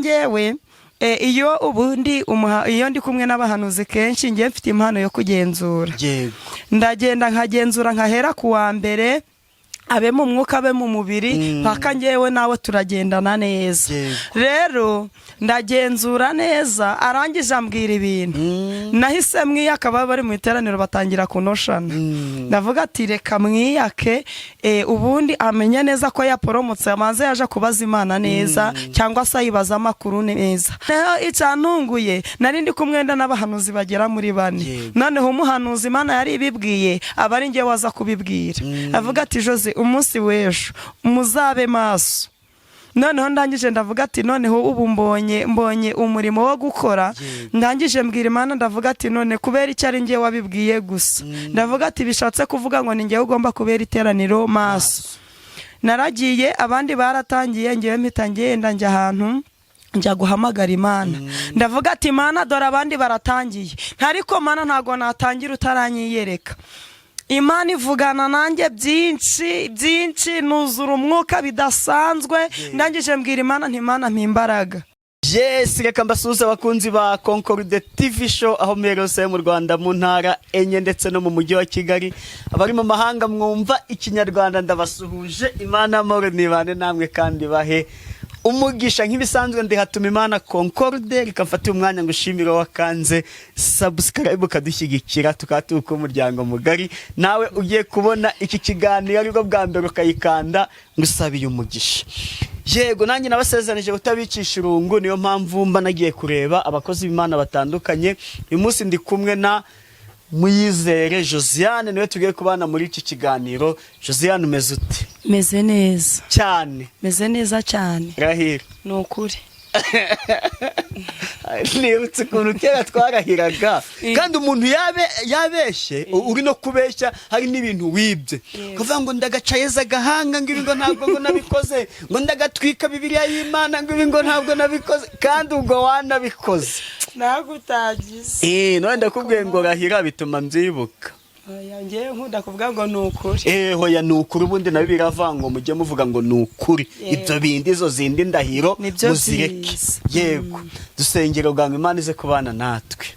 Ngewe iyo ubundi iyo ndi kumwe n'abahanuzi kenshi, ngiye mfite impano yo kugenzura. Ndagenda nkagenzura, nkahera ku wa mbere, abe mu mwuka, abe mu mubiri, paka ngewe nawe turagendana neza. Rero ndagenzura neza, arangije ambwira ibintu, nahise mwiyaka. Baba bari mu iteraniro batangira kunoshana. Ndavuga ati: "Reka mwiyake." Ubundi amenye neza ko yaporomotse, amaze yaje kubaza Imana neza cyangwa se ayibaza amakuru neza. Rero icyantunguye, nari ndi kumwe n'abahanuzi bagera muri bane. Noneho umuhanuzi Imana yari ibibwiye aba ari njye waza kubibwira, avuga ati: "Jose, umunsi w'ejo muzabe maso." Noneho ndangije ndavuga ati: "Noneho ubu mbonye umurimo wo gukora." Ndangije mbwira Imana, ndavuga ati: "None kubera icyo ari njye wabibwiye gusa?" Ndavuga ati: "Bishatse kuvuga ngo ni njyewe ugomba kubera iteraniro maso." Naragiye, abandi baratangiye, ngewe mpita ngenda njya ahantu njya guhamagara Imana. Ndavuga ati: "Imana, dore abandi baratangiye, ariko Mana, ntabwo natangira utaranyiyereka." Imana ivugana nanjye byinshi byinshi, nuzura umwuka bidasanzwe. Ndangije mbwira Imana nti: "Imana, mpa imbaraga." Yes, reka mbasuhuze abakunzi ba Concorde TV Show aho muri hose mu Rwanda, mu ntara enye ndetse no mu mujyi wa Kigali. Abari mu mahanga mwumva Ikinyarwanda, ndabasuhuje. Imana amahoro nibane namwe kandi bahe umugisha. Nk'ibisanzwe, ndi hatuma Imana Concorde. Reka mfate umwanya ngo ushimire wakanze subscribe ukadushyigikira, tukaba turi umuryango mugari. Nawe ugiye kubona iki kiganiro aribwo bwa mbere ukayikanda, ngusabiye umugisha. Yego, nanjye nabasezeranyije kutabicisha irungu, niyo mpamvu mba nagiye kureba abakozi b'Imana batandukanye. Uyu munsi ndi kumwe na Muyizere Josiane, niwe tugiye kubana muri iki kiganiro. Josiane, umeze ute? Meze neza. Cyane? Meze neza cyane. Rahira. Ni ukuri. Nibutse ukuntu kera twarahiraga kandi umuntu yabe yabeshye, uri no kubeshya, hari n'ibintu wibye, ukavuga ngo ndagacayeza agahanga, ngo ibi ngo ntabwo ngo nabikoze, ngo ndagatwika Bibiliya y'Imana, ngo ibi ngo ntabwo nabikoze, kandi ubwo wanabikoze. Ntabwo utagize. None ndakubwiye ngo rahira, bituma mbyibuka. Oya, ngewe nkunda kuvuga ngo ni ukuri. Hoya, ni ukuri. Ubundi nabyo biravanga ngo mujye muvuga ngo ni ukuri. Ibyo bindi, izo zindi ndahiro Nibyo muzireke. byiza. Yego, dusengero bwa ngo Imana ize kubana natwe.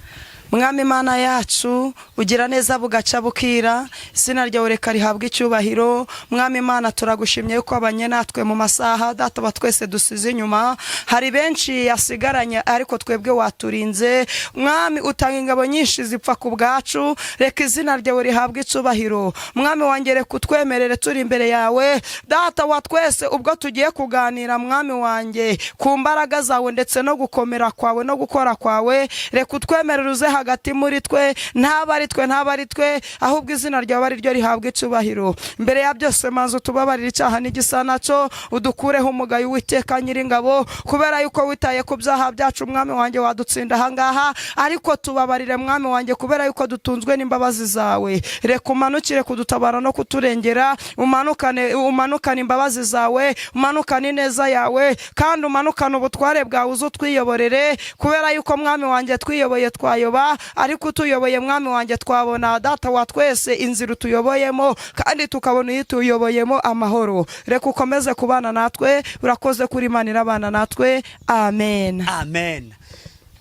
Mwami Imana yacu, ugira neza bugaca bukira, izina ryawe reka rihabwe icyubahiro. Mwami Imana, turagushimye yuko wabanye natwe mu masaha Data wa twese dusize inyuma. Hari benshi yasigaranye, ariko twebwe waturinze. Mwami, utanga ingabo nyinshi zipfa ku bwacu, reka izina ryawe rihabwe icyubahiro. Mwami wanjye, reka utwemerere turi imbere yawe, Data wa twese, ubwo tugiye kuganira, Mwami wanjye, ku mbaraga zawe ndetse no gukomera kwawe no gukora kwawe. Reka utwemerere uze hagati muri twe, ntaba ari twe, ntaba ari twe, ahubwo izina ryawe ari ryo rihabwa icyubahiro. Mbere ya byose, maze utubabarire icyaha n'igisa nacyo, udukureho umugayo, Uwiteka Nyiringabo. Kubera yuko witaye ku byaha byacu, Mwami wanjye, wadutsinda ahangaha, ariko tubabarire, Mwami wanjye, kubera yuko dutunzwe n'imbabazi zawe. Reka umanukire kudutabara no kuturengera, umanukane, umanukane imbabazi zawe, umanukane ineza yawe, kandi umanukane ubutware bwawe, uze utwiyoborere, kubera yuko, Mwami wanjye, twiyoboye twayoba, ariko utuyoboye, Mwami wanjye, twabona Data wa twese inzira utuyoboyemo, kandi tukabona iyo utuyoboyemo amahoro. Reka ukomeze kubana natwe. Urakoze kuri Imana irabana natwe. Amen. Amen.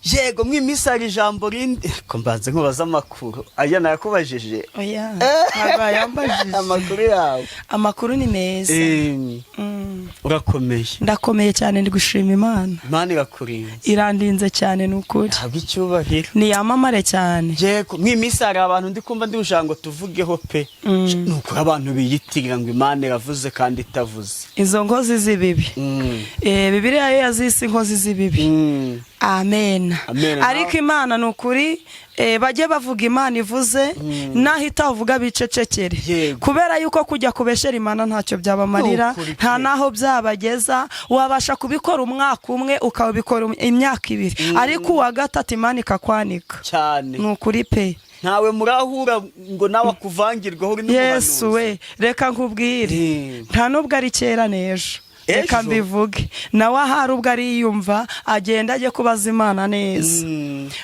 Yego, mw'iminsi hari ijambo rindi ko mbanze nkubaza amakuru, aya nayakubajije. Oya, ntabwo yambajije. Amakuru yawe? Amakuru ni meza. Urakomeye? Ndakomeye cyane, ndi gushima Imana. Imana irakurinze? Irandinze cyane, ni ukuri. Habwa icyubahiro. Niyamamare cyane. Yego, mw'iminsi hari abantu ndi kumva ndi gushaka ngo tuvugeho pe. Ni ukuri, abantu biyitirira ngo Imana iravuze kandi itavuze. Izo nkozi z'ibibi. Bibiliya yo yazise inkozi z'ibibi. Amen. Amen. Ariko Imana ni ukuri, bajye bavuga Imana ivuze, naho itavuga bicecekere. Kubera yuko kujya kubeshera Imana ntacyo byabamarira. Ni ukuri Nta pe. naho byabageza. Wabasha kubikora umwaka umwe, ukabikora imyaka 2, ariko uwa gatatu Imana ikakwanika. Cyane. Ni ukuri pe. Ntawe murahura ngo nawe akuvangirweho uri Yesu n'umuhanuzi? we, reka nkubwire. Nta nubwo ari kera n'ejo. Reka Ejo. mbivuge, nawe ahari ubwo ariyumva, agenda ajye kubaza Imana neza.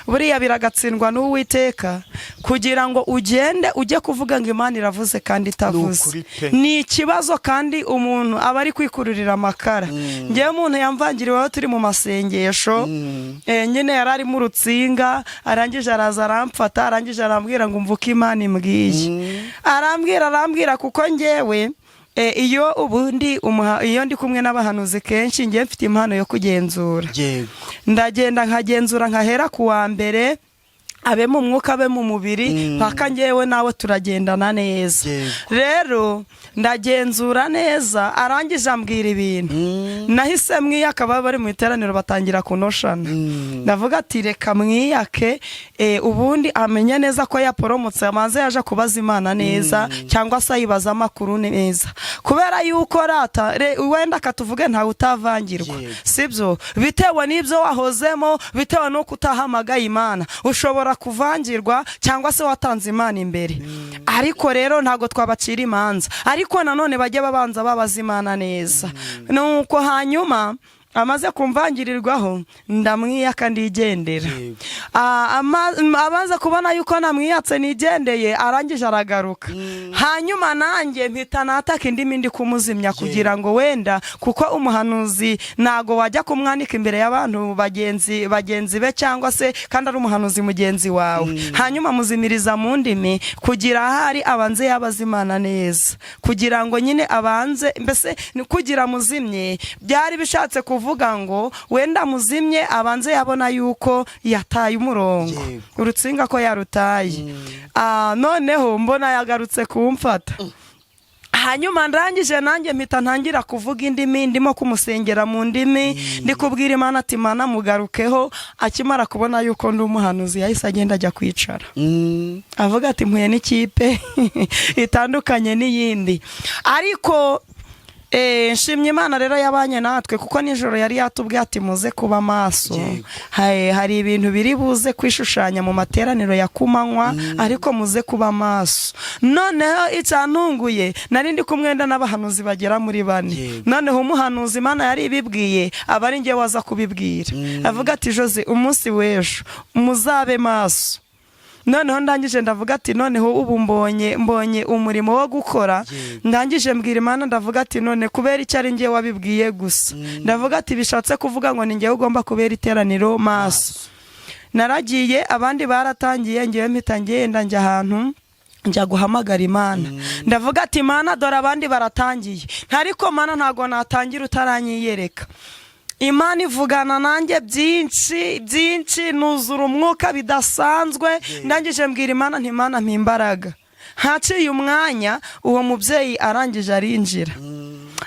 Buriya biragatsindwa n'Uwiteka kugira ngo ugende ujye kuvuga ngo Imana iravuze kandi itavuze. Ni ukuri pe. Ni ikibazo, kandi umuntu aba ari kwikururira amakara. Ngewe umuntu yamvangiriweho turi mu masengesho, nyine yari arimo urutsinga, arangije araza aramfata, arangije arambwira ngo mvuke Imana imbwiye. Arambwira, arambwira, kuko ngewe iyo ubundi iyo ndi kumwe n'abahanuzi kenshi, ngewe mfite impano yo kugenzura. Ndagenda nkagenzura, nkahera ku wa mbere, abe mu mwuka, abe mu mubiri, paka ngewe nawe turagendana neza. Rero ndagenzura neza, arangije ambwira ibintu, nahise mwiyaka. Baba bari mu iteraniro batangira kunoshana. Ndavuga ati reka mwiyake, ubundi amenye neza ko yaporomotse, amaze yaje kubaza Imana neza cyangwa se ayibaza amakuru neza, kubera yuko rata wenda katuvuge ntawe utavangirwa. Sibyo? Bitewe n'ibyo wahozemo, bitewe n'uko utahamagaye Imana, ushobora kuvangirwa cyangwa se watanze Imana imbere. Ariko rero ntabwo twabacira imanza, ariko nanone bajye babanza babaza Imana neza. Nuko hanyuma amaze kumvangirirwaho, ndamwiyaka, ndigendera. Amaze kubona yuko namwiyatse nigendeye, arangije aragaruka. Hanyuma nanjye mpita nataka indimi, ndi kumuzimya kugira ngo wenda, kuko umuhanuzi ntago wajya kumwanika imbere y'abantu bagenzi be, cyangwa se kandi ari umuhanuzi mugenzi wawe. Hanyuma muzimiriza mu ndimi kugira ahari abanze yabaza Imana neza, kugira ngo nyine abanze, mbese ni kugira muzimye byari bishatse kuvuga ngo wenda muzimye abanze yabona yuko yataye umurongo, urutsinga ko yarutaye. Noneho mbona yagarutse kumfata. Hanyuma ndangije nanjye mpita ntangira kuvuga indimi, ndimo kumusengera mu ndimi, ndi kubwira Imana ati Mana mugarukeho. Akimara kubona yuko ndi umuhanuzi, yahise agenda ajya kwicara, avuga ati mpuye n'ikipe itandukanye n'iyindi. Ariko nshimye Imana rero yabanye natwe, kuko nijoro yari yatubwiye ati muze kuba maso. Hari ibintu biri buze kwishushanya mu materaniro ya kumanywa, ariko muze kuba maso. Noneho icyantunguye, nari ndi kumwe n'abahanuzi bagera muri 4. Noneho umuhanuzi Imana yari ibibwiye aba ari njye waza kubibwira, avuga ati Jose, umunsi w'ejo muzabe maso. Noneho ndangije ndavuga ati noneho ubu mbonye umurimo wo gukora. Ndangije mbwira Imana, ndavuga ati none kubera icyo ari njye wabibwiye gusa? Ndavuga ati bishatse kuvuga ngo ni njyewe ugomba kubera iteraniro maso. Naragiye, abandi baratangiye, ngewe mpita ngenda njya ahantu njya guhamagara Imana. Ndavuga ati Imana, dore abandi baratangiye, ariko Mana ntabwo natangira utaranyiyereka. Imana ivugana nanjye byinshi byinshi, nuzura umwuka bidasanzwe. Ndangije mbwira Imana nti Imana mpa imbaraga. Haciye umwanya, uwo mubyeyi arangije arinjira.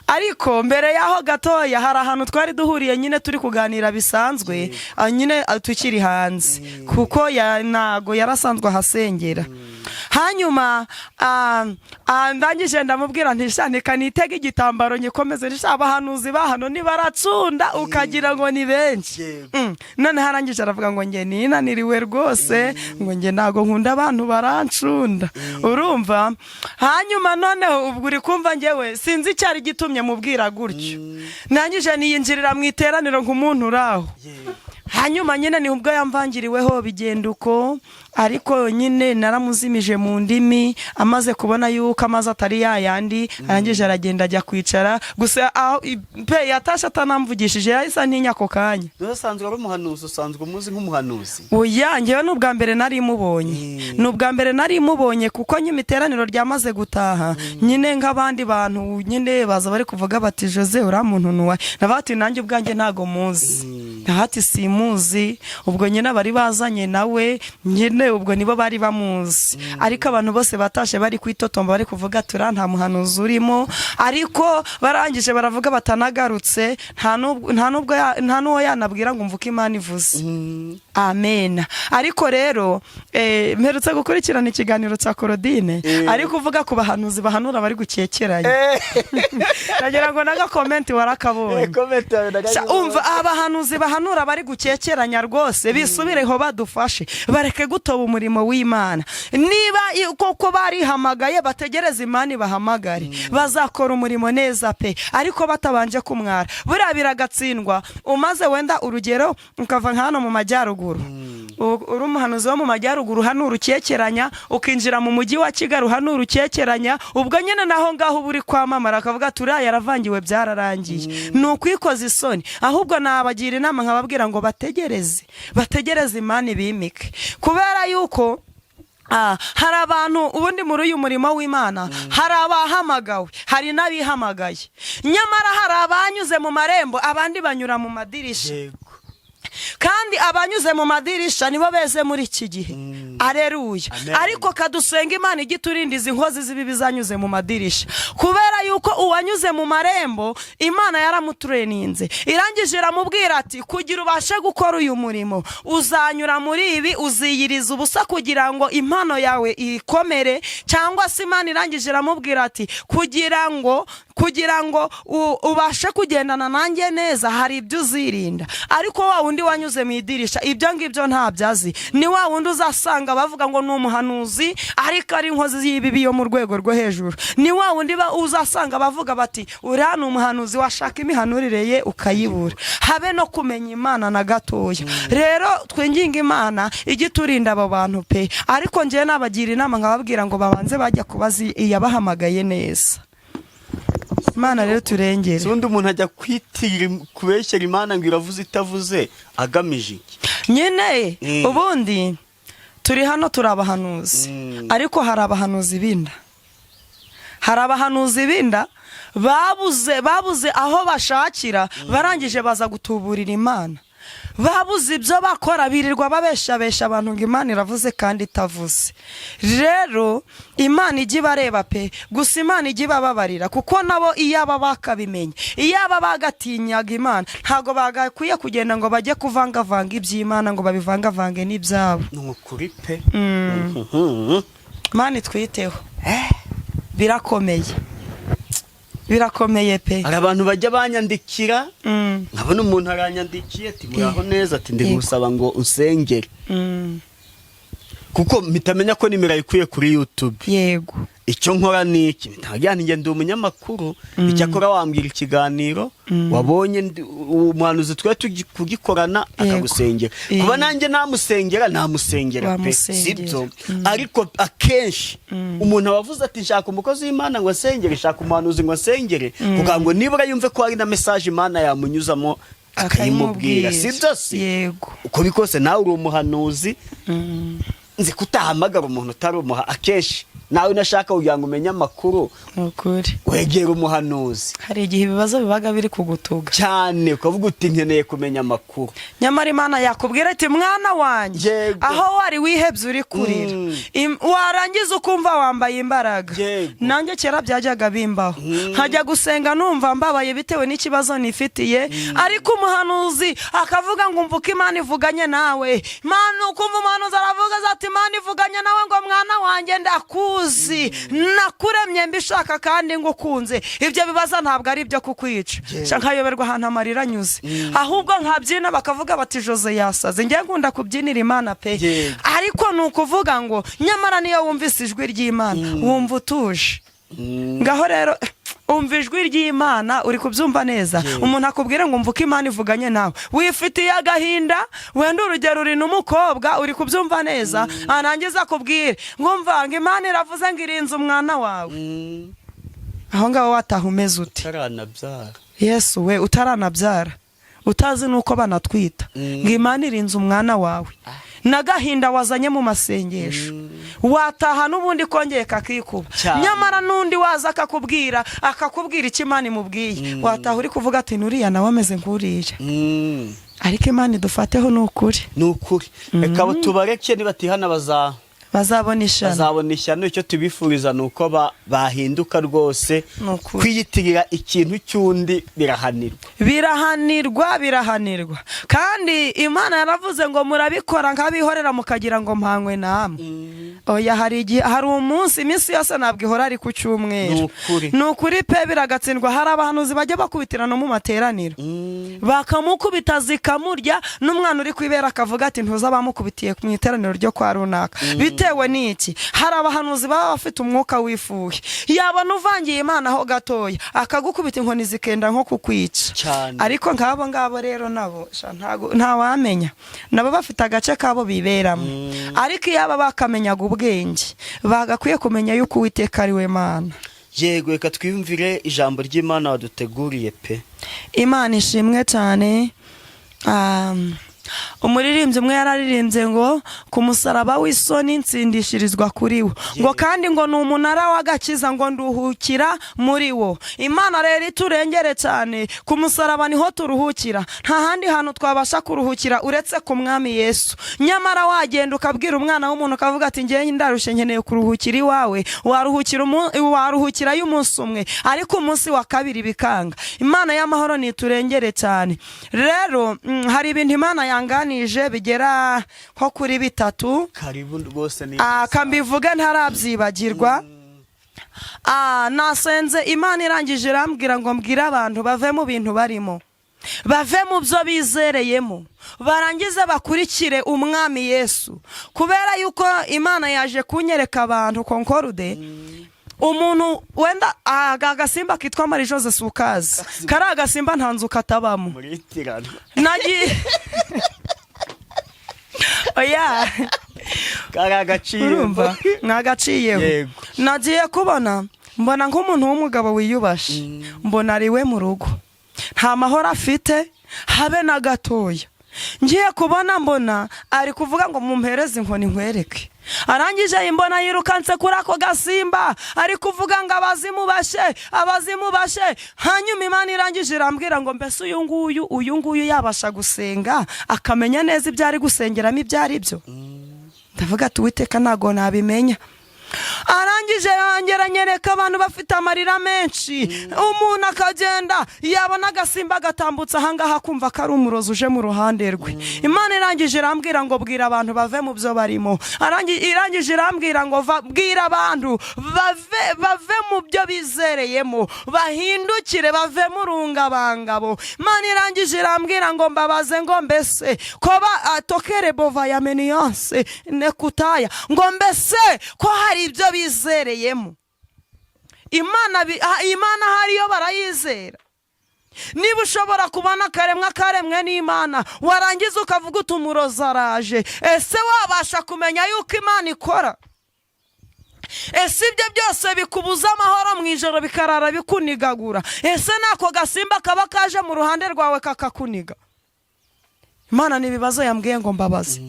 Ariko mbere y'aho gatoya hari ahantu twari duhuriye nyine turi kuganira bisanzwe, nyine tukiri hanze, kuko ntago yarasanzwe ahasengera. Hanyuma ndangije ndamubwira nti sha ntika nitege igitambaro nyikomeze, nti sha abahanuzi ba hano nibaracunda ukagira ngo ni benshi. Noneho arangije aravuga ngo njye ninaniriwe rwose, ngo njye ntago nkunda abantu barancunda, urumva? Hanyuma noneho ubwo uri kumva njyewe sinzi icyari gitumye mubwira gutyo. Ndangije niyinjirira mu iteraniro nk'umuntu uri aho. Hanyuma nyine ni ubwo yamvangiriweho bigenda uko, ariko nyine naramuzimije mu ndimi. Amaze kubona yuko amazi atari yayandi, arangije aragenda ajya kwicara. Gusa aho pe yatashe atanamvugishije, yahise antinya ako kanya. Usanzwe ari umuhanuzi? Usanzwe umuzi nk'umuhanuzi? Oya, njyewe ni ubwa mbere nari mubonye, ni ubwa mbere nari mubonye, kuko nyine iteraniro ryamaze gutaha, nyine nk'abandi bantu nyine baza bari kuvuga bati Jose uriya muntu ni uwahe? Navuga ati nanjye ubwanjye ntago muzi, ati simuzi. Ubwo nyine bari bazanye nawe nyine ubwo nibo bari bamuzi, ariko abantu bose batashe bari kwitotomba, bari kuvuga ati uriya nta muhanuzi urimo. Ariko barangije baravuga batanagarutse, nta n'uwo yanabwira ngo mvuke Imana ivuze. Amen. Ariko rero mperutse gukurikirana ikiganiro cya Korodine, ari kuvuga ku bahanuzi bahanura bari gukekeranya. Nagira ngo n'agakomenti warakabonye. Comment yawe. Sha, umva, abahanuzi bahanura. bahanura bari gukekeranya rwose bisubireho badufashe, bareke gutoba umurimo w'Imana. Niba koko barihamagaye, bategereze Imana ibahamagare, bazakora umurimo neza pe, ariko batabanje kumwara. Buriya biragatsindwa. Umaze wenda urugero ukava nka hano mu majyaruguru, uri umuhanuzi wo mu majyaruguru, hano urukekeranya, ukinjira mu mujyi wa Kigali, hano urukekeranya, ubwo nyine naho ngaho uba uri kwamamara, akavuga ati uriya yaravangiwe, byararangiye. Ni ukwikoza isoni. Ahubwo nabagira inama nkababwira ngo bategereze, bategereze Imana ibimike, kubera yuko hari abantu ubundi muri uyu murimo w'Imana hari abahamagawe, hari n'abihamagaye. Nyamara hari abanyuze mu marembo, abandi banyura mu madirisha. Kandi abanyuze mu madirisha nibo beze muri iki gihe. Areruya. Amen. Ariko kadusenga Imana ijye iturindiza inkozi z'ibibi zanyuze mu madirisha, kubera yuko uwanyuze mu marembo Imana yaramutureninze, irangije iramubwira ati kugira ubashe gukora uyu murimo uzanyura muri ibi, uziyiriza ubusa kugira ngo impano yawe ikomere. Cyangwa se Imana irangije iramubwira ati kugira ngo ubashe kugendana nanjye neza hari ibyo uzirinda. Ariko wa wundi wanyuze mu idirisha ibyo ngibyo ntabyo azi. Ni wa wundi uzasanga bavuga ngo ni umuhanuzi ariko ari inkozi y'ibibi yo mu rwego rwo hejuru. Ni wa wundi uzasanga bavuga bati uriya ni umuhanuzi, washaka imihanurire ye ukayibura, habe no kumenya Imana na gatoya. Rero twinginga Imana ijye iturinda abo bantu pe. Ariko njyewe nabagira inama nkababwira ngo babanze bajya kubaza iyabahamagaye neza. Imana rero turengere. Ubundi umuntu ajya kwitirira kubeshyera Imana ngo iravuze itavuze agamije iki? Nyine ubundi turi hano turi abahanuzi, ariko hari abahanuzi b'inda, hari abahanuzi b'inda babuze aho bashakira, barangije baza gutuburira Imana. Babuze ibyo bakora, birirwa babeshabesha abantu ngo Imana iravuze kandi itavuze. Rero Imana ijya ibareba pe. Gusa Imana ijya ibababarira, kuko nabo iyaba bakabimenye, iyaba bagatinyaga Imana, ntabwo bagakwiye kugenda ngo bajye kuvangavanga iby'Imana, ngo babivangavange n'ibyabo. Ni ukuri pe. Imana itwiteho, birakomeye, birakomeye pe. Hari abantu bajya banyandikira, nkabona umuntu aranyandikiye ati muraho neza, ati ndi gusaba ngo unsengere, kuko mpita menya ko nimero ayikuye kuri YouTube. Icyo nkora ni iki? Mpita njye ndi umunyamakuru, icyakora wambwira ikiganiro wabonye umuhanuzi twe kugikorana akagusengera. Kuba nanjye namusengera, namusengera pe. Wamusengera. Sibyo? Ariko akenshi umuntu aba avuze ati nshaka umukozi w'Imana ngo asengere, nshaka umuhanuzi ngo asengere, kugira ngo nibura yumve ko hari na message Imana yamunyuzamo akayimubwira, sibyo se? Yego. Uko bikose nawe uri umuhanuzi, nzi ko utahamagara umuntu utari umuha. Akenshi nawe unashaka kugira ngo umenye amakuru, Ni ukuri. wegera umuhanuzi. Hari igihe ibibazo bibaga biri kugutuga cyane, ukavuga uti nkeneye kumenya amakuru. Nyamara Imana yakubwira ati mwana wanjye, aho wari wihebye uri kurira, warangiza ukumva wambaye imbaraga. Nanjye kera byajyaga bimbaho, nkajya gusenga numva mbabaye bitewe n'ikibazo nifitiye, ariko umuhanuzi akavuga ngo umva uko Imana ivuganye nawe. Imana, ukumva umuhanuzi aravuga ati Imana ivuganye nawe ngo mwana wanjye, ndakuzi, nakuremye mbishaka kandi ngukunze, ibyo bibazo ntabwo ari ibyo kukwica. Sha, nkayoberwa ahantu amarira anyuze, ahubwo nkabyina bakavuga bati Jose yasaze. Njye nkunda kubyinira Imana pe. Ariko ni ukuvuga ngo nyamara niyo wumvise ijwi ry'Imana wumva utuje. Ngaho rero umva ijwi ry'Imana, uri kubyumva neza? Umuntu akubwira ngo umva uko Imana ivuganye nawe, wifitiye agahinda, wenda urugero uri n'umukobwa, uri kubyumva neza? Arangiza akubwire ngo umva ngo Imana iravuze ngo irinze umwana wawe. Aho ngaho wataha umeze ute? Utaranabyara. Yesu we, utaranabyara, utazi n'uko banatwita, ngo Imana irinze umwana wawe, n'agahinda wazanye mu masengesho, wataha n'ubundi kongeye kakikuba. Cyane. Nyamara n'undi waza akakubwira icyo Imana imubwiye, wataha uri kuvuga ati nuriya nawe ameze nk'uriya. Ariko Imana idufateho, ni ukuri. Ni ukuri, reka tubareke nibatihana baza. Bazabona ishyano. Bazabona ishyano. Icyo tubifuriza ni uko bahinduka rwose. Ni ukuri. Kwiyitirira ikintu cy'undi birahanirwa. Birahanirwa, birahanirwa. Kandi Imana yaravuze ngo murabikora nk'abihorera, mukagira ngo mpanywe namwe. Oya, hari igihe, hari umunsi, iminsi yose ntabwo ihora ari ku cyumweru. Ni ukuri. Ni ukuri pe, biragatsindwa. Hari abahanuzi bajya bakubitira no mu materaniro, bakamukubita zikamurya, n'umwana uri kwibera akavuga ati ntuzi abamukubitiye mu iteraniro ryo kwa runaka. Bitewe n'iki? Hari abahanuzi baba bafite umwuka w'ifuhe, yabona uvangiye Imana ho gatoya akagukubita inkoni zikenda nko kukwica. Cyane. Ariko nk'abo ngabo rero nabo sha, ntawamenya, nabo bafite agace kabo biberamo. Ariko iyo aba bakamenyaga ubwenge, bagakwiye kumenya yuko Uwiteka ari we Mana. Yego, reka twiyumvire ijambo ry'Imana waduteguriye pe. Imana ishimwe cyane. Umuririmbyi umwe yararirimbye ngo ku musaraba w'isoni nsindishirizwa kuri wo, ngo kandi ngo ni umunara w'agakiza, ngo nduhukira muri wo. Imana rero iturengere cyane. Ku musaraba niho turuhukira, nta handi hantu twabasha kuruhukira uretse ku Mwami Yesu. Nyamara wagenda ukabwira umwana w'umuntu ukavuga ati ngewe ndarushye, nkeneye kuruhukira iwawe, waruhukirayo umunsi umwe, ariko umunsi wa kabiri bikanga. Imana y'amahoro niturengere cyane. Rero hari ibintu Imana yanganije bigera nko kuri bitatu. Karibu rwose ni Kambivuge ntarabyibagirwa. Nasenze Imana, irangije irambwira ngo mbwire abantu bave mu bintu barimo, bave mu byo bizereyemo, barangize bakurikire Umwami Yesu. Kubera yuko Imana yaje kunyereka abantu, Concorde, umuntu wenda aka agasimba kitwa Marie Jose sukazi, kari agasimba nta nzu katabamo. Muritirano. Nagiye, oya. Kari agaciro. Urumva mwagaciyeho. Yego. Nagiye kubona mbona nk'umuntu w'umugabo wiyubashe, mbona ari we mu rugo nta mahoro afite habe na gatoya. Ngiye kubona mbona ari kuvuga ngo mumpereze inkoni nkwereke. Arangije imbona yirukanse kuri ako gasimba, ari kuvuga ngo abazimu bashe, abazimu bashe. Hanyuma Imana irangije irambwira ngo mbese uyu nguyu yabasha gusenga akamenya neza ibyo ari gusengeramo ibyo ari byo? Ndavuga ati Uwiteka, ntabwo nabimenya. Arangije yongera anyereka abantu bafite amarira menshi. Umuntu akagenda yabona agasimba agatambutse ahangaha akumva ko ari umurozi uje mu ruhande rwe. Imana irangije irambwira ngo bwira abantu bave mu byo barimo. Irangije irambwira ngo bwira abantu bave mu byo bizereyemo, bahindukire, bave mu rungabangabo. Imana irangije irambwira ngo mbabaze ngo mbese ko ba tokere bova ya meniyanse nekutaya, ngo mbese ko hari ibyo bizereyemo Imana, Imana hariyo barayizera? Niba ushobora kubona akaremwa karemwe n'Imana, warangiza ukavuga uti umurozi araje, ese wabasha kumenya yuko Imana ikora? Ese ibyo byose bikubuza amahoro mu ijoro, bikarara bikunigagura, ese nako gasimba kaba kaje mu ruhande rwawe kakakuniga? Imana ni ibibazo yambwiye ngo mbabaze.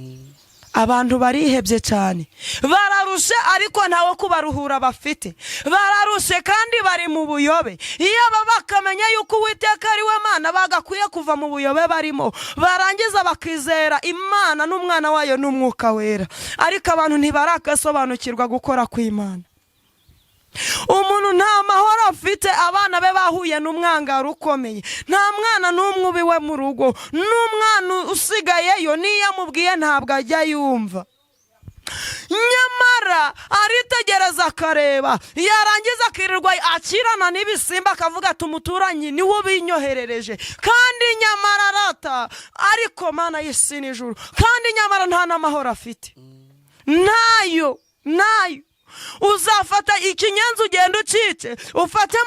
Abantu barihebye cyane, bararushe, ariko ntawe kubaruhura bafite. Bararushe kandi bari mu buyobe. Iyo bakamenya yuko Uwiteka ari we Mana, bagakwiye kuva mu buyobe barimo, barangiza bakizera Imana n'Umwana wayo n'Umwuka Wera. Ariko abantu ntibaragasobanukirwa gukora kw'Imana. Umuntu nta mahoro afite, abana be bahuye n'umwangaro ukomeye, nta mwana n'umwe uba iwe mu rugo, n'umwana usigayeyo n'iyo amubwiye ntabwo ajya yumva. Nyamara aritegereza akareba, yarangiza akirirwa akirana n'ibisimba, akavuga ati umuturanyi niwe ubinyoherereje. Kandi nyamara arata, ariko Mana y'isi n'ijuru, kandi nyamara nta n'amahoro afite, ntayo, ntayo. Uzafata ikinyenzi ugenda ucice, ufate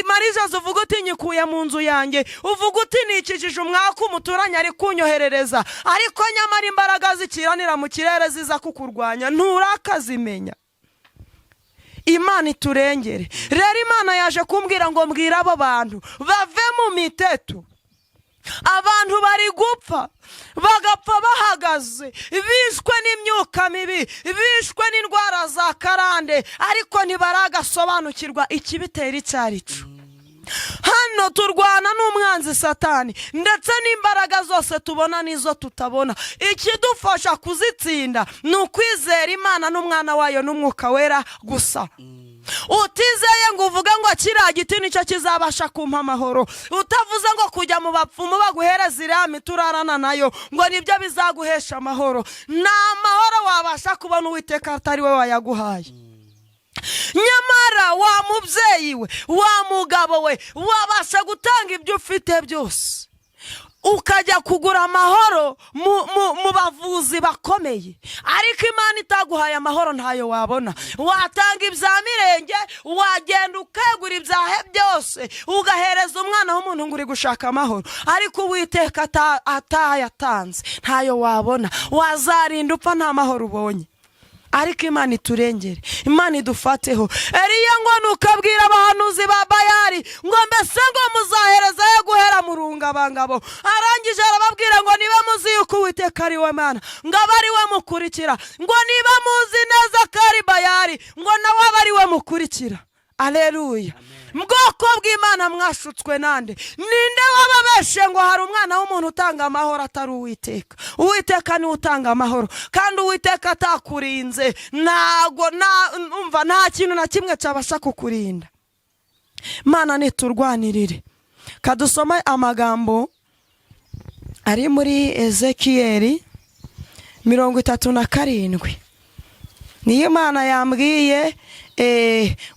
marijazi uvuga uti nyikuye mu nzu yanjye, uvuga uti nikijije umwaka, umuturanyi ari kunyoherereza. Ariko nyamara imbaraga zikiranira mu kirere ziza kukurwanya nturakazimenya. Imana iturengere. Rero Imana yaje kumbwira ngo mbwire abo bantu bave mu miteto. Abantu bari gupfa, bagapfa bahagaze, bishwe n'imyuka mibi, bishwe n'indwara za karande, ariko ntibaragasobanukirwa ikibitera icyo ari cyo. Hano turwana n'umwanzi Satani, ndetse n'imbaraga zose tubona n'izo tutabona. Ikidufasha kuzitsinda ni ukwizera Imana n'Umwana wayo n'Umwuka Wera gusa. Utizeye ngo uvuge ngo kiriya giti nicyo kizabasha kumpa amahoro, utavuze ngo kujya mu bapfumu baguhereza iriya miti urarana nayo ngo nibyo bizaguhesha amahoro, nta mahoro wabasha kubona Uwiteka atari we wayaguhaye. Nyamara wa mubyeyi we, wa mugabo we, wabasha gutanga ibyo ufite byose ukajya kugura amahoro mu bavuzi bakomeye, ariko Imana itaguhaye amahoro ntayo wabona. Watanga ibya mirenge, wagenda ukegura ibyahe byose, ugahereza umwana w'umuntu ngo uri gushaka amahoro, ariko Uwiteka atayatanze ntayo wabona. Wazarinda upfa nta mahoro ubonye. Ariko Imana iturengere, Imana idufateho. Eliya ngo nukabwira abahanuzi ba Bayari ngo mbese ngo muzahereza yo guhera mu rungabangabo. Arangije arababwira ngo niba muzi yuko Uwiteka ari we Mana, ngo abe ari we mukurikira, ngo niba muzi neza ko ari Bayari, ngo nawe abe ari we mukurikira. Aleluya! Bwoko bw'Imana, mwashutswe nande? Ninde wababeshe ngo hari umwana w'umuntu utanga amahoro atari Uwiteka? Uwiteka niwe utanga amahoro, kandi Uwiteka atakurinze ntago umva nta kintu na kimwe cyabasha kukurinda. Mana niturwanirire. Kadusome amagambo ari muri Ezekiyeli 37. Niyo Imana yambwiye.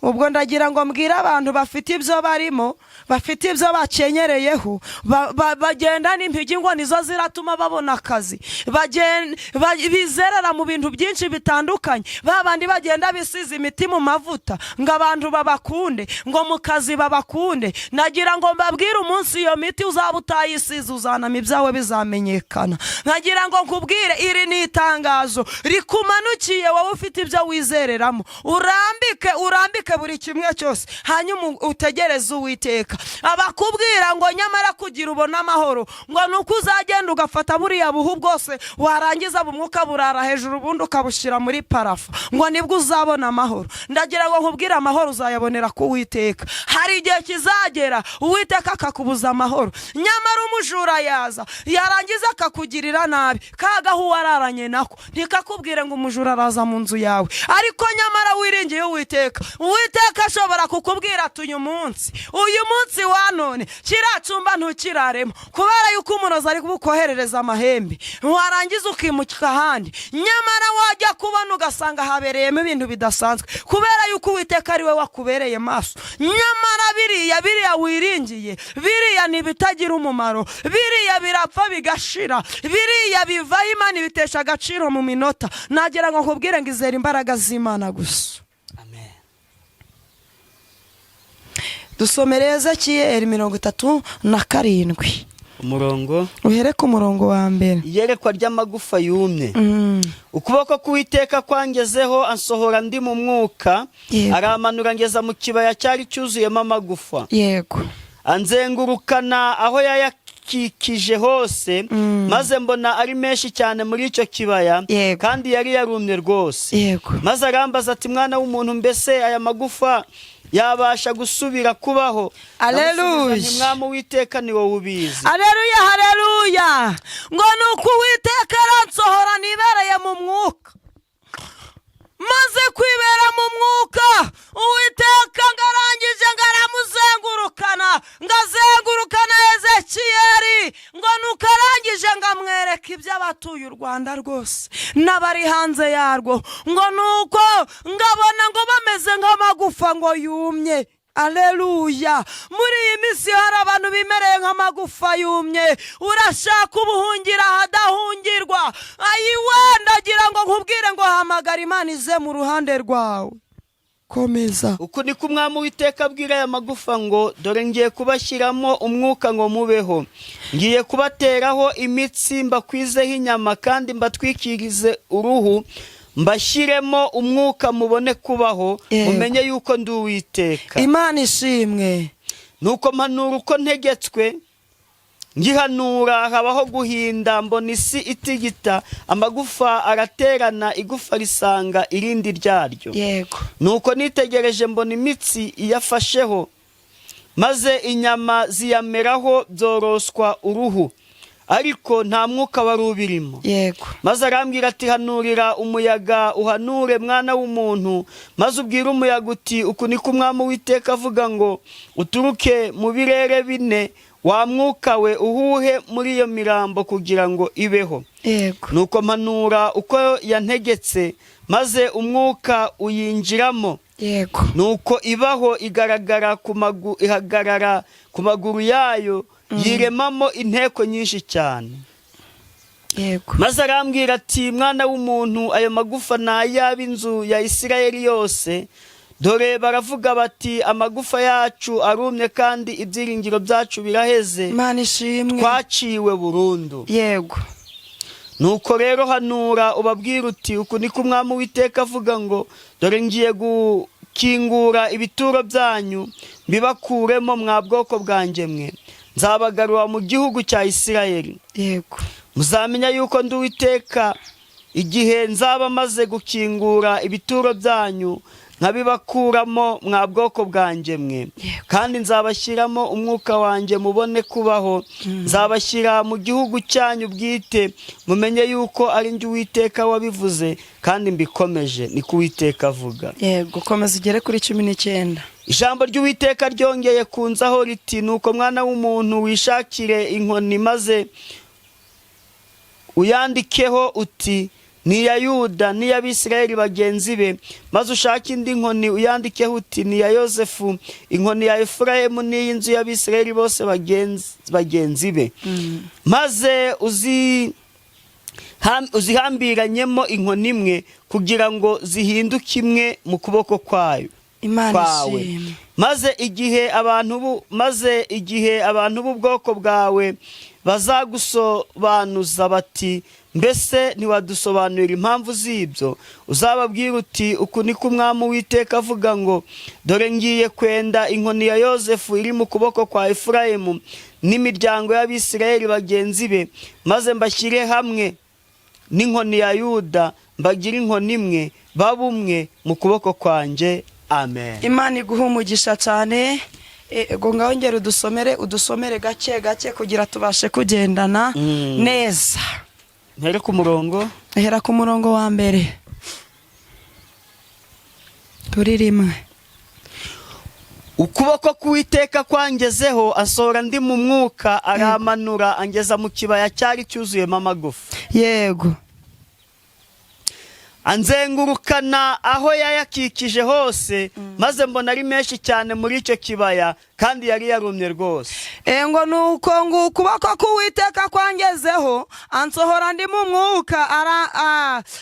Ubwo ndagira ngo mbwire abantu bafite ibyo barimo, bafite ibyo bakenyereyeho, bagenda n'impigi ngo nizo ziratuma babona akazi, bizerera mu bintu byinshi bitandukanye, ba bandi bagenda bisize imiti mu mavuta ngo abantu babakunde, ngo mu kazi babakunde. Nagira ngo mbabwire, umunsi iyo miti uzaba utayisize, uzanama, ibyawe bizamenyekana. Nkagira ngo nkubwire, iri ni itangazo rikumanukiye wowe ufite ibyo wizereramo. Urambike, urambike buri kimwe cyose, hanyuma utegereze Uwiteka. Abakubwira ngo nyamara kugira ubone amahoro ngo ni uko uzagenda ugafata buriya buhu bwose, warangiza bumwuka burara hejuru, ubundi ukabushyira muri parafo, ngo nibwo uzabona amahoro, ndagira ngo nkubwire, amahoro uzayabonera ku Uwiteka. Hari igihe kizagera Uwiteka akakubuza amahoro. Nyamara umujura yaza, yarangiza akakugirira nabi, kagahu wararanye nako ntikakubwire ngo umujura araza mu nzu yawe. Ariko nyamara wiringiye Uwiteka, Uwiteka ashobora kukubwira ati uyu munsi, uyu munsi wa none, kiriya cyumba ntukiraremo kubera yuko umurozi ari bukoherereza amahembe, warangiza ukimuka ahandi. Nyamara wajya kubona ugasanga habereyemo ibintu bidasanzwe kubera yuko Uwiteka ari we wakubereye maso. Nyamara biriya wiringiye, biriya ni ibitagira umumaro, biriya birapfa bigashira, biriya bivaho, Imana ibitesha agaciro mu minota. Nagira ngo nkubwire ngo izere imbaraga z'Imana gusa. Amen. Dusomere Ezekiyeli 37. Umurongo? Uhere ku murongo wa mbere. Iyerekwa ry'amagufa yumye. Ukuboko k'Uwiteka kwangezeho, ansohora ndi mu mwuka, aramanura ngeza mu kibaya cyari cyuzuyemo amagufa, anzengurukana aho yayakikije hose, maze mbona ari menshi cyane muri icyo kibaya, kandi yari yarumye rwose. Maze arambaza ati: "Mwana w'umuntu, mbese aya magufa yabasha gusubira kubaho?" Aleluya. Ndamusubiza nti: "Mwami Uwiteka, ni wowe ubizi." Aleluya, haleluya! Ngo ni uko Uwiteka aransohora nibereye mu mwuka. Maze kwibera mu mwuka, Uwiteka ngo arangije ngo aramuzengurukana, ngo azengurukana Ezekiyeli, ngo nuko arangije ngo amwereka iby'abatuye u Rwanda rwose n'abari hanze yarwo, ngo nuko ngabona ngo bameze nk'amagufa ngo yumye. Aleluya! Muri iyi minsi hari abantu bimereye nk'amagufa yumye. Urashaka ubuhungira ahadahungirwa. Ayiwe, ndagira ngo nkubwire ngo hamagara Imana ize mu ruhande rwawe. Komeza. Uku niko Umwami Uwiteka abwira aya magufa ngo: "Dore ngiye kubashyiramo umwuka ngo mubeho, ngiye kubateraho imitsi, mbakwizeho inyama kandi mbatwikirize uruhu, mbashyiremo umwuka mubone kubaho, mumenye yuko ndi Uwiteka." Imana ishimwe. Nuko mpanura uko ntegetswe. Ngihanura habaho guhinda, mbona isi itigita, amagufa araterana, igufa risanga irindi ryaryo. Nuko nitegereje mbona imitsi iyafasheho. Maze inyama ziyameraho, byoroswa uruhu, ariko nta mwuka wari ubirimo. Maze arambwira ati: "Hanurira umuyaga, uhanure, mwana w'umuntu, maze ubwire umuyaga uti: 'Uku niko Umwami Uwiteka avuga ngo: Uturuke mu birere bine, wa mwuka we, uhuhe muri iyo mirambo kugira ngo ibeho.'" Nuko mpanura uko yantegetse, maze umwuka uyinjiramo. Nuko ibaho, igaragara ku magu ihagarara ku maguru yayo, yiremamo inteko nyinshi cyane. Maze arambwira ati: "Mwana w'umuntu, ayo magufa ni ay'ab'inzu ya Isirayeli yose. Dore baravuga bati: 'Amagufa yacu arumye, kandi ibyiringiro byacu biraheze, Imana ishimwe. twaciwe burundu.' Nuko rero hanura, ubabwira uti: 'Uku niko Umwami Uwiteka avuga ngo: Dore ngiye gukingura ibituro byanyu, mbibakuremo, mwa bwoko bwanjye mwe, nzabagarura mu gihugu cya Isirayeli. Muzamenya yuko ndi Uwiteka igihe nzaba maze gukingura ibituro byanyu, nkabibakuramo, mwa bwoko bwanjye mwe. Kandi nzabashyiramo umwuka wanjye, mubone kubaho. Nzabashyira mu gihugu cyanyu bwite, mumenye yuko ari njye Uwiteka wabivuze kandi mbikomeje, niko Uwiteka avuga." Yego, komeza ugere kuri 19. Ijambo ry'Uwiteka ryongeye kunzaho riti: "Nuko, mwana w'umuntu, wishakire inkoni, maze uyandikeho uti: 'Ni iya Yuda n'iy'Abisirayeli bagenzi be.' Maze ushake indi nkoni, uyandikeho uti: 'Ni iya Yosefu, inkoni ya Efurayimu n'iy'inzu y'Abisirayeli bose bagenzi be.' Maze uzihambiranyemo inkoni imwe, kugira ngo zihinduke imwe mu kuboko kwayo Imana kwawe. ishimwe. Maze igihe abantu b'ubwoko bwawe bazagusobanuza bati: 'Mbese ntiwadusobanurira impamvu z'ibyo?' Uzababwira uti: 'Uku niko Umwami Uwiteka avuga ngo: Dore ngiye kwenda inkoni ya Yosefu iri mu kuboko kwa Efurayimu n'imiryango y'Abisirayeli bagenzi be, maze mbashyire hamwe n'inkoni ya Yuda, mbagire inkoni imwe, babe umwe mu kuboko kwanjye.' Amen." Imana iguha umugisha cyane. Ego, ngaho ngera udusomere gake gake kugira tubashe kugendana neza. Mpere ku murongo? Hera ku murongo wa mbere kuri rimwe. Ukuboko k'Uwiteka kwangezeho, asohora ndi mu mwuka, aramanura, angeza mu kibaya cyari cyuzuyemo amagufa. Anzengurukana aho yayakikije hose, maze mbona ari menshi cyane muri icyo kibaya, kandi yari yarumye rwose. Ngo nuko ngo ukuboko k'Uwiteka kwangezeho, ansohora ndi mu mwuka,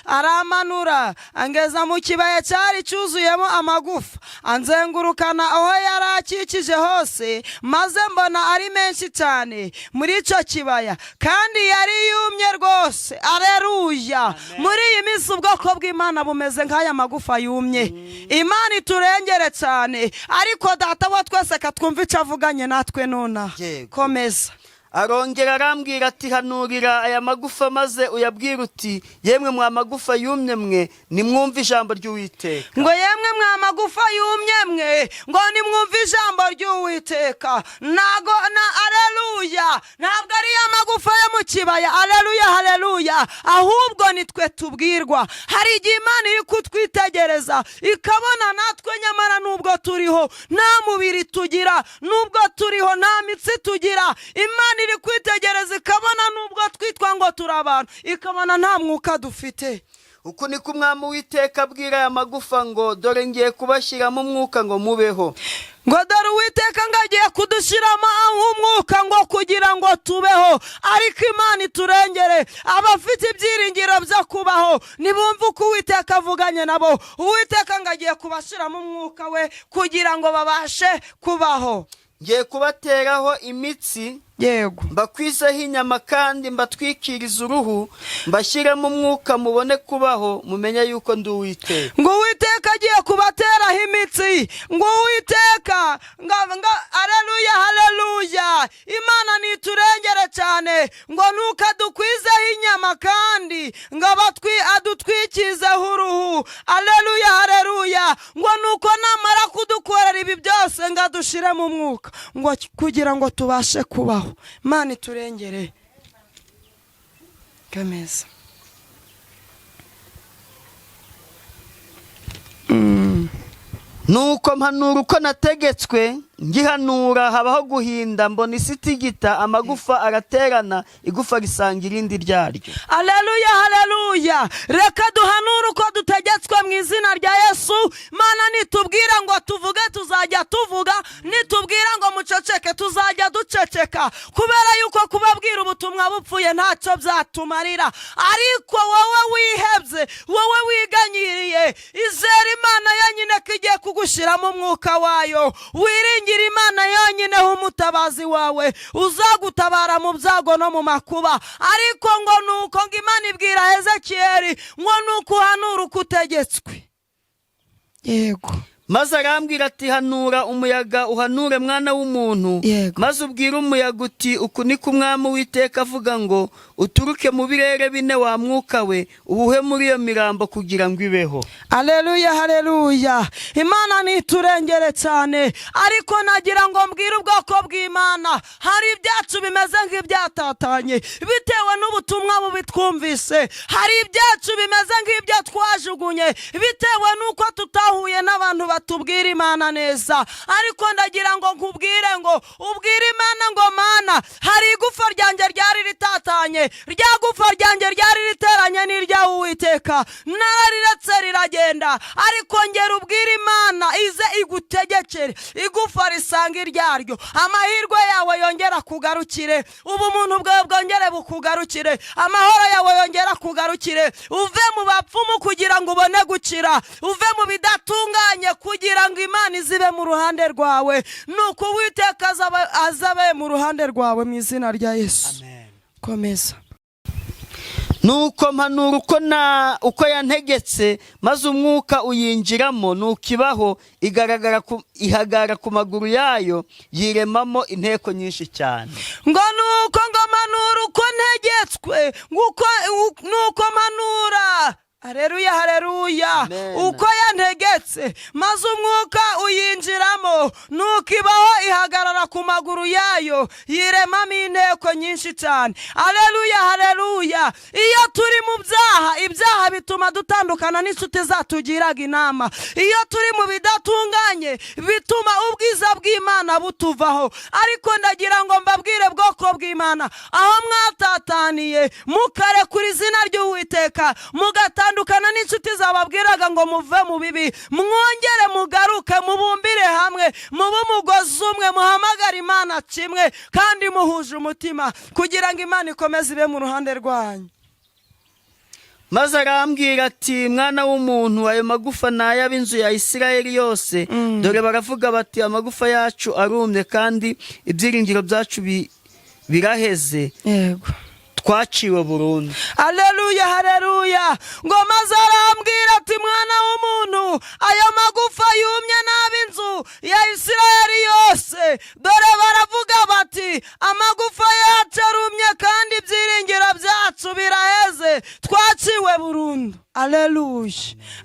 aramanura, angeza mu kibaya cyari cyuzuyemo amagufa, anzengurukana aho yari akikije hose, maze mbona ari menshi cyane muri icyo kibaya, kandi yari yumye rwose. Areruya! Muri iyi minsi ubwoko bw'Imana bumeze nk'aya magufa yumye. Imana iturengere cyane, ariko Data wa twese katwumva icyo avuganye natwe nonaha. Komeza. Arongera arambwira ati: "Hanurira aya magufa, maze uyabwira uti: 'Yemwe mwa magufa yumye mwe, nimwumve ijambo ry'Uwiteka.'" Ngo yemwe mwa magufa yumye mwe, ngo nimwumve ijambo ry'Uwiteka. Ntago na, aleluya, ntabwo ari ya magufa yo mu kibaya, aleluya, haleluya, ahubwo nitwe tubwirwa. Hari igihe Imana iri kutwitegereza ikabona natwe nyamara nubwo turiho nta mubiri tugira, nubwo turiho nta mitsi tugira, Imana iri kwitegereza ikabona nubwo twitwa ngo turi abantu, ikabona nta mwuka dufite. "Uku niko Umwami Uwiteka abwira aya magufa ngo: Dore ngiye kubashyiramo umwuka ngo mubeho." Ngo dore Uwiteka ngo agiye kudushyiramo umwuka ngo kugira ngo tubeho. Ariko Imana iturengere. Abafite ibyiringiro byo kubaho nibumve uko Uwiteka avuganye nabo. Uwiteka ngo agiye kubashyiramo umwuka we kugira ngo babashe kubaho. "Ngiye kubateraho imitsi, mbakwizeho inyama, kandi mbatwikirize uruhu, mbashyiremo umwuka, mubone kubaho, mumenye yuko ndi Uwiteka." Ngo Uwiteka agiye kubateraho imitsi, ngo Uwiteka ngo aleluya, haleluya, Imana niturengere cyane. Ngo ntukadukwizeho inyama kandi umubiri, ngo adutwikizeho uruhu. Aleluya, haleluya. Ngo nuko namara kudukorera ibi byose, ngo adushire mu mwuka, ngo kugira ngo tubashe kubaho. Imana iturengere. Kameza. Nuko mpanura uko nategetswe, ngihanura habaho guhinda, mbona isi itigita, amagufa araterana, igufa risanga irindi ryaryo. Aleluya, haleluya. Reka duhanure uko dutegetswe mu izina rya Yesu. Mana, nitubwira ngo tuvuge tuzajya tuvuga, nitubwira ngo muceceke tuzajya duceceka, kubera yuko kubabwira ubutumwa bupfuye ntacyo byatumarira. Ariko wowe wihebye, wowe wiganyiriye, izere Imana yonyine ko igiye kugushyiramo umwuka wayo. Wiringire Imana yonyine umutabazi wawe, uzagutabara mu byago no mu makuba. Ariko ngo nuko ngo Imana ibwira Hezekiyeli ngo nuko uhanura uko utegetswe. Yego. Maze arambwira ati: "Hanura umuyaga, uhanure, mwana w'umuntu." Yego. "Maze ubwire umuyaga uti: Uku ni ko Umwami Uwiteka avuga ngo: Uturuke mu birere bine, wa mwuka we, uhuhe muri iyo mirambo kugira ngo ibeho." Aleluya, haleluya. Imana niturengere cyane. Ariko nagira ngo mbwire ubwoko bw'Imana, hari ibyacu bimeze nk'ibyatatanye bitewe n'ubutumwa bubi twumvise. Hari ibyacu bimeze nk'ibyo twajugunye bitewe n'uko tutahuye n'abantu batubwira Imana neza. Ariko ndagira ngo nkubwire ngo ubwire Imana ngo: "Mana, hari igufa ryanjye ryari ritatanye, rya gufa ryanjye ryari riteranye n'iryawe Uwiteka, narariretse riragenda." Ariko ngera ubwire Imana ize igutegekere igufa risanga iryaryo, amahirwe yawe yongera kugarukire, ubumuntu bwawe bwongere bukugarukire, amahoro yawe yongera kugarukire. Uve mu bapfumu kugira ngo ubone gukira, uve mu bidatunganye kugira ngo Imana izibe mu ruhande rwawe. Nuko Uwiteka azabe mu ruhande rwawe mu izina rya Yesu. Komeza. Nuko mpanura uko yantegetse, maze umwuka uyinjiramo, nuko ibaho, igaragara ihagarara ku maguru yayo, yiremamo inteko nyinshi cyane. Ngo nuko ngo mpanura uko ntegetswe, nuko mpanura, hareruya, hareruya, Amen. uko yantegetse, maze umwuka uyinjiramo, nuko ibaho, ihagarara ku maguru yayo, yiremamo inteko nyinshi cyane. Aleluya, hareruya. Iyo turi mu byaha, ibyaha bituma dutandukana n'inshuti zatugiraga inama. Iyo turi mu bidatunganye, bituma ubwiza bw'Imana butuvaho. Ariko ndagira ngo mbabwire, bwoko bw'Imana, aho mwatataniye mukarekura izina ry'Uwiteka, mugatandukana n'inshuti zababwiraga ngo muve mu bibi, mwongere mugaruke, mubumbire hamwe, mube umugozi umwe, muhamagare Imana kimwe kandi muhuje umutima, kugira ngo Imana ikomeze ibe mu ruhande rwanyu. Maze arambwira ati: "Mwana w'umuntu, ayo magufa ni ay'ab'inzu ya Isirayeli yose. Dore baravuga bati: Amagufa yacu arumye, kandi ibyiringiro byacu biraheze, twaciwe burundu." Aleluya, haleluya. Ngo maze arambwira ati: "Mwana w'umuntu, ayo magufa yumye n'ab'inzu ya Isirayeli yose. Dore baravuga bati: Amagufa yacu arumye, kandi ibyiringiro byacu biraheze, twaciwe burundu." Aleluya,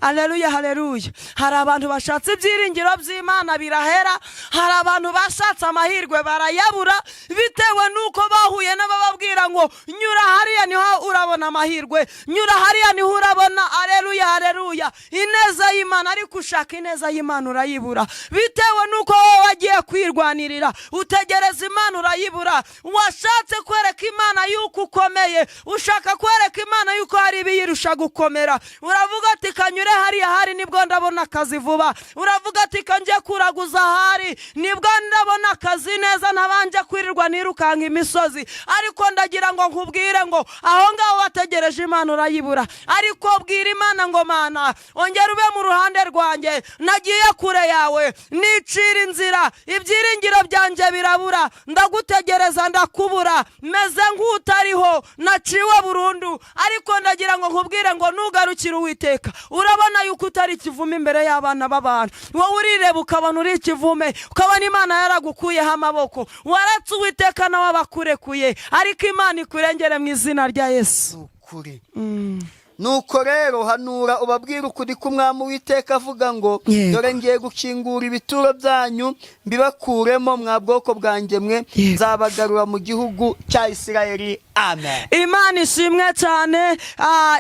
aleluya, haleluya. Hari abantu bashatse ibyiringiro by'Imana birahera. Hari abantu bashatse amahirwe barayabura, bitewe n'uko bahuye n'abababwira ngo: "Nyura hariya niho urabona amahirwe, nyura hariya niho urabona, aleluya, haleluya, ineza y'Imana." Ariko ushaka ineza y'Imana urayibura, bitewe n'uko wowe wagiye kwirwanirira, utegereza Imana urayibura. Washatse kwereka Imana yuko ukomeye, ushaka kwereka Imana yuko hari ibiyirusha gukomera. Uravuga ati: "Kanyure hariya hari nibwo ndabona akazi vuba." Uravuga ati: "Kanjye kuraguza ahari nibwo ndabona akazi neza, ntabanje kwirirwa nirukanka imisozi." Ariko ndagira ngo nkubwire ngo aho ngaho wategereje Imana urayibura. Ariko bwira Imana ngo: "Mana, ongera ube mu ruhande rwanjye. Nagiye kure yawe, nicira inzira, ibyiringiro byanjye birabura, ndagutegereza ndakubura, meze nk'utariho, naciwe burundu." Ariko ndagira ngo nkubwire ngo nugarukire Uwiteka, urabona yuko utari ikivume imbere y'abana b'abantu. Wowe urireba ukabona uri ikivume, ukabona Imana yaragukuyeho amaboko. Waretse Uwiteka, nawe abakurekuye. Ariko Imana ikurengere mu izina rya Yesu. kure. Nuko rero hanura, ubabwire ukuri k'Umwami Uwiteka avuga ngo: "Dore ngiye gukingura ibituro byanyu, mbibakuremo, mwa bwoko bwanjye mwe. Nzabagarura mu gihugu cya Isirayeli." Amen. Imana ishimwe cyane.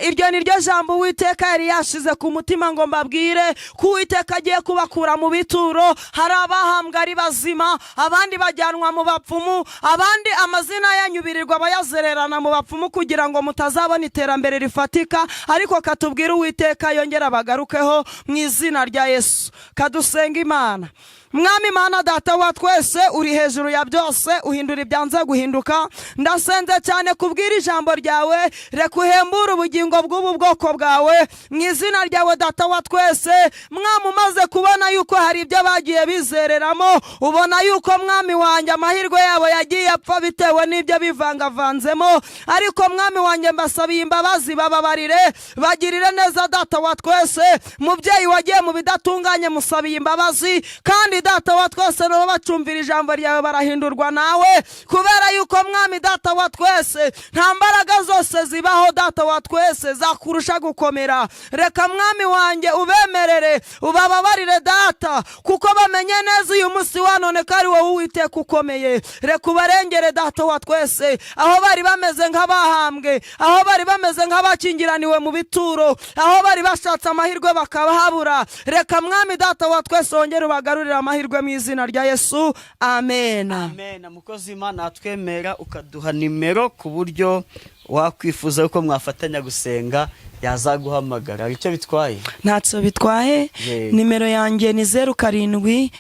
Iryo ni ryo jambo Uwiteka yari yashize ku mutima ngo mbabwire ko Uwiteka agiye kubakura mu bituro. Hari abahambwa ari bazima, abandi bajyanwa mu bapfumu, abandi amazina yanyu birirwa bayazererana mu bapfumu kugira ngo mutazabona iterambere rifatika. Ariko katubwire Uwiteka yongera abagarukeho mu izina rya Yesu. Kadusenga Imana. Mwami Imana, Data wa twese, uri hejuru ya byose, uhindura ibyanze guhinduka, ndasenze cyane kubwira ijambo ryawe. Reka uhembure ubugingo bw'ubu bwoko bwawe mu izina ryawe, Data wa twese. Mwami, umaze kubona yuko hari ibyo bagiye bizereramo, ubona yuko, Mwami wanjye, amahirwe yabo yagiye apfa bitewe n'ibyo bivangavanzemo. Ariko Mwami wanjye, mbasabiye imbabazi, bababarire, bagirire neza, Data wa twese. Mubyeyi wagiye mu bidatunganye, musabiye imbabazi. Kandi Data wa twese, nabo bacumvira ijambo ryawe barahindurwa nawe, kubera yuko, Mwami Data wa twese, nta mbaraga zose zibaho, Data wa twese, zakurusha gukomera. Reka, Mwami wanjye, ubemerere, ubababarire, Data, kuko bamenye neza uyu munsi wa none ko ari wowe Uwiteka ukomeye. Reka ubarengere, Data wa twese, aho bari bameze nk'abahambwe, aho bari bameze nk'abakingiraniwe mu bituro, aho bari bashatse amahirwe bakahabura. Reka, Mwami Data wa twese, wongere ubagarurire amahirwe mu izina rya Yesu. Amen. Amen. Mukozi w'Imana, watwemera ukaduha nimero ku buryo wakwifuza ko mwafatanya gusenga yazaguhamagara? Hari icyo bitwaye? Ntacyo bitwaye. Nimero yanjye ni 072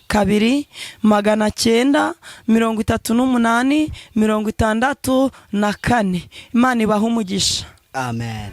938 64. Imana ibahe umugisha. Amen.